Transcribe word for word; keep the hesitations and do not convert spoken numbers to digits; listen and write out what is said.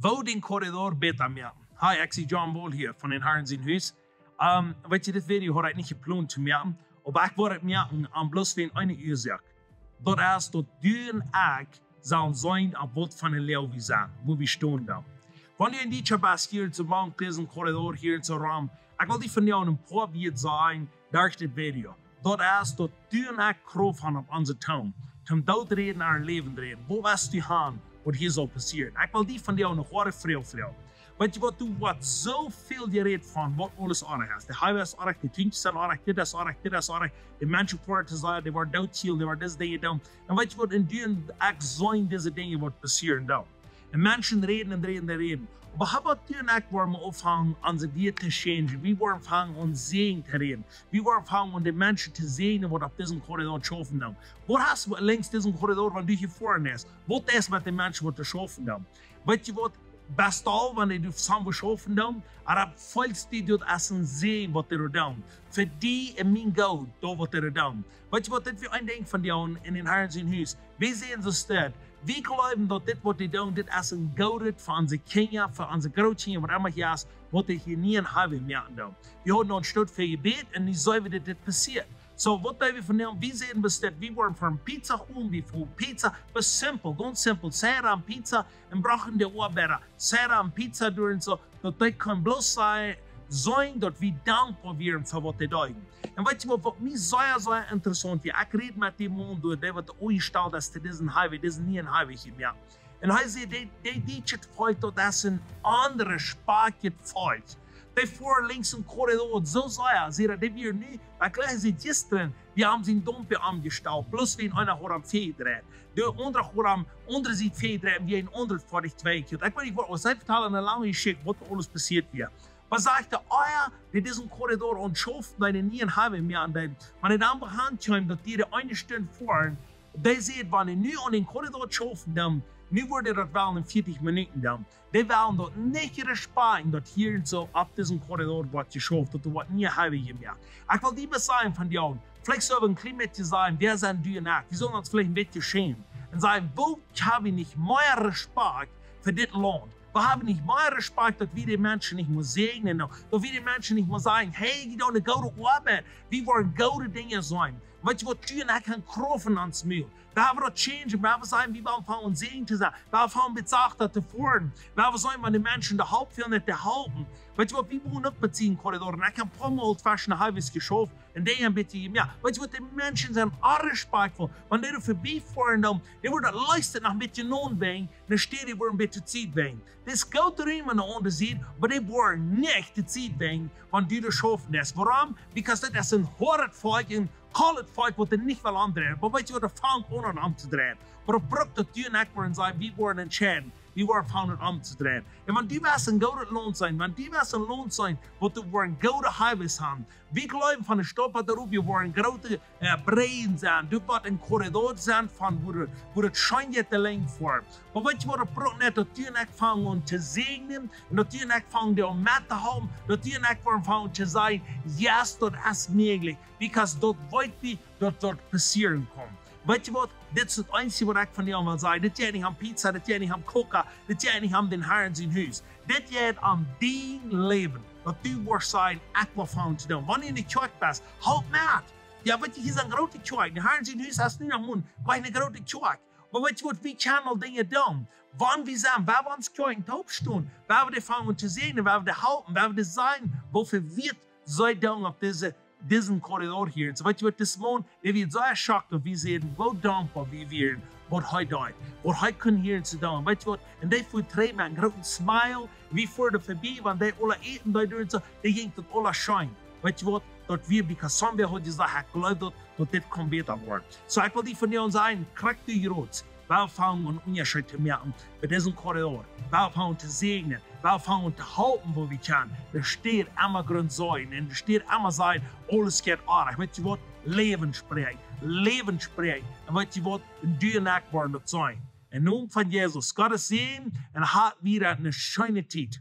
Woo dän Korridor bäta moaken. Hi, ekj sie John Ball hia von dän Harn sien Hus. Um, weetst, dit Video haud ekj nich jeplont to moaken, oba ekj wull et moaken, um, bloos wäajen eene Uasoak. Daut es daut du un ekj sellen seenen, opp waut fa een Level wie sent, woo wie stonen dan. Wan du en dee Chabas hia soo mank disen Korridor hia soo rom, ekj well die vondoag een poa Wieed sajen derch dit Video. Daut es daut du un ekj Krauft han opp onse Tung. Toom Doot räden, ooda Läwen räden. Woo west du han, waut hia saul passieren? Ekj well die vondoag eene hoade Froag froagen. Weetst waut, doa woat soo väl jerät von waut aules oajch es. De Highway es oajch, de Tuntjes sent oajch, dit es oajch, dit es oajch. De Menschen foaren to sea, dee woaren doot kjrieen, dee woaren dise Dinja doonen. Un weetst waut, un du un ekj seenen dise Dinja waut passieren dan. Un Menschen räden un räden un räden. Oba woo woat du un ekj woaren aunfangen onse Wieed to changen? Wie woaren aunfangen aun Säajen to räden. Wie woaren aunfangen aun de Menschen to säajnen waut opp disen Korridor schaufen dan. Waut hast du lenjd disen Korridor, wan du hia foaren best? Waut es met de Menschen waut doa schaufen dan? Weetst waut, best du, wan du sajen waut schaufen dan, oba feelst du daut aus een Säajen waut dee doa doonen? Fa die un mien Goot, daut waut dee doa doonen. Weetst waut, dit wia een Dinkj von dee aun en dän Harn sien Hus. Wie seenen soo steit. Wie jleewen daut dit waut dee doonen, dit es een Goodet fa onse Kjinja, fa onse Grootkjinja, waut emma hia es, waut dee hia nie een Highway moaken doonen. Wie hauden ons Stoot fa jebät un nu seenen wie daut dit passieet. Soo, waut dee wie vondoag, wie seenen besteit, wie woaren fa een Pizza gonen, wie fa Pizza, oba simpel, gaunz simpel, Sera un Pizza, un brochten de Oabeida, Sera un Pizza doa un soo, daut dee kunnen bloos sajen, seenen daut wie dankboa wieren fa waut dee deeden. Un weetst waut, waut mie sea, sea interessaunt wia, ekj räd met dee Maun doa, dee waut de Oaje stalt aus to disen Highway, disen nieen Highway hia, jo. Un hee säd, dee, dee, dee, dit Volkj, daut es een aundret Spakj Volkj. Dee foaren lenjd een Korridor, soo sea, säd hee, dee wia nu, ekj jleew, säd jistren, wie haben sien Domp aunjestalt, bloos wäajen eena haud am väajedreit. De aundre haud am, aundre Sied väajedreit, wia een aundret Volkj tweekjit. Ekj weet nich waut, aus hee vetald eene lange Jeschicht, waut aules passieet wia. Oba sajcht hee, ah jo, dit es een Korridor un schauft bie dän nieen Highway moaken, dee, wan hee dan behand kjeem, daut dee de eene Stund foaren, dee säd, wan hee nu aun dän Korridor schaufen dan, nu wudd daut woll en vieetich Minuten dan. Dee wellen daut nich respakjten, daut hia un soo opp disen Korridor woat jeschauft, daut doa woat nie Highway jemoakt. Ekj well die waut sajen von dee, veleicht sell wie een kjlien bät sajen, wäa sent du un ekj? Wie sellen ons veleicht een bät schämen. Un sajen, woo haben wie nich mea Respakjt fa dit Launt? Woo haben wie nich mea Respakjt, daut wie de Menschen nich mol säajnen, daut wie de Menschen nich mol sajen, hey, dee doonen goode Oabeit, wie woaren goode Dinja seenen. Weetst waut, du un ekj haben Krauft en ons Mul. Wie woaren daut changen, wie woaren sajen, wie woaren aunfangen Säajen to sennen, wie woaren aunfangen met sachta to foaren, wie woaren sajen, wan de Menschen de Help fält, nich to halpen. Weetst waut, wie woaren uk met disen Korridor, un ekj hab een poa Mol tweschen Highways jeschauft, un dee haben een bät, jo, weetst waut, de Menschen sent onrespakjtvoll, wan dee doa verbie foaren dan, dee woaren daut leefst noch een bät naun brinjen, dan steit dee woaren een bät Tiet brinjen. Dit es goot Rum aun de aundre Sied, oba dee woaren nich Tiet brinjen, wan du doa schaufen deist. Wuarom? Because daut es een hoadet Volkj, een kolet Volkj, waut dee nich well aundreien. Oba weetst waut, daut fangt aun aun omtodreien. Oba daut brukt daut du un ekj woaren sajen, wie woaren entscheiden, wie woaren aunfangen omtodreien. Un wan du west een goodet Launt sennen, wan du west een Launt sennen, waut du woaren goode Highways haben, wie jleewen von de Staut bat doa opp, wie woaren groote, äh, Breien sennen, doa woat een Korridor sennen von woo, woo daut scheen jeit de Lenjd foaren. Oba weetst waut, daut brukt nich daut du un ekj fangen aun to säajnen, un daut du un ekj fangen dee aun met to halpen, daut du un ekj woaren aunfangen to sajen, yes, daut es mäajlich, because daut weet wie, daut daut passieren kaun. Weetst waut, dit es daut eensje waut ekj von die aun well sajen. Dit jeit nich om Pizza, dit jeit nich om Coca, dit jeit nich om dän Harn sien Hus. Dit jeit om dien Läwen. Waut du woascht sajen, ekj well aunfangen to doonen. Wan du en de Kjoakj best, help met. Jo, weetst, hia sent groote Kjoakjen. Dän Harn sien Hus es nich noch mau, oba eene groote Kjoakj. Oba weetst waut, wie kjennen aul Dinja doonen. Wan wie sent, wan wie ons Kjoakjen toop stonen, wan wie dee aunfangen to säajnen, wan wie dee halpen, wan wie dee sajen, woo väl wie sellen doonen opp dise, disen Korridor hia. Un soo, weetst waut, dis Maun, dee wia soo jeschockt, daut wie säden, woo dankboa wie wieren, waut hee deed, waut hee kunn hia un soo doonen. Weetst waut, un dee foat trigj met een grooten smile, wie foaren doa verbie, wan dee aula äten deeden un soo, dee jinkj daut aula scheen. Weetst waut, daut wia, because somebody haud jesajcht, ekj jleew daut, daut dit kaun bäta woaren. Soo, ekj well die vondoag sajen, krakjt du jrots, wie fangen aun Unjascheet to moaken met disen Korridor. Wie fangen aun to säajnen, wie fangen aun to halpen, woo wie kjennen. Doa steit emma Grunt seien, un doa steit emma seien, aules jeit oajch. Weetst waut, Läwen spräakjen, Läwen spräakjen. Un weetst waut, un du un ekj woaren daut seenen. Em Nomen von Jesus, Gott säajen, un hab wada eene scheene Tiet.